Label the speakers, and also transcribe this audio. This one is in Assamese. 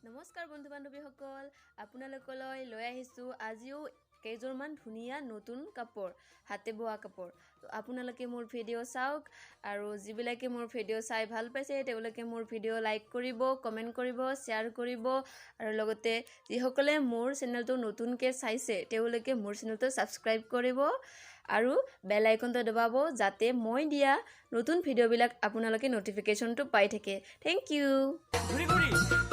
Speaker 1: নমস্কাৰ বন্ধু বান্ধৱীসকল, আপোনালোকলৈ লৈ আহিছোঁ আজিও কেইযোৰমান ধুনীয়া নতুন কাপোৰ, হাতে বোৱা কাপোৰ। তো আপোনালোকে মোৰ ভিডিঅ' চাওক আৰু যিবিলাকে মোৰ ভিডিঅ' চাই ভাল পাইছে, তেওঁলোকে মোৰ ভিডিঅ' লাইক কৰিব, কমেণ্ট কৰিব, শ্বেয়াৰ কৰিব আৰু লগতে যিসকলে মোৰ চেনেলটো নতুনকৈ চাইছে, তেওঁলোকে মোৰ চেনেলটো ছাবস্ক্ৰাইব কৰিব আৰু বেল আইকনটো দবাব, যাতে মই দিয়া নতুন ভিডিঅ'বিলাক আপোনালোকে ন'টিফিকেশ্যনটো পাই থাকে। Thank U.
Speaker 2: ঘূৰি ঘূৰি।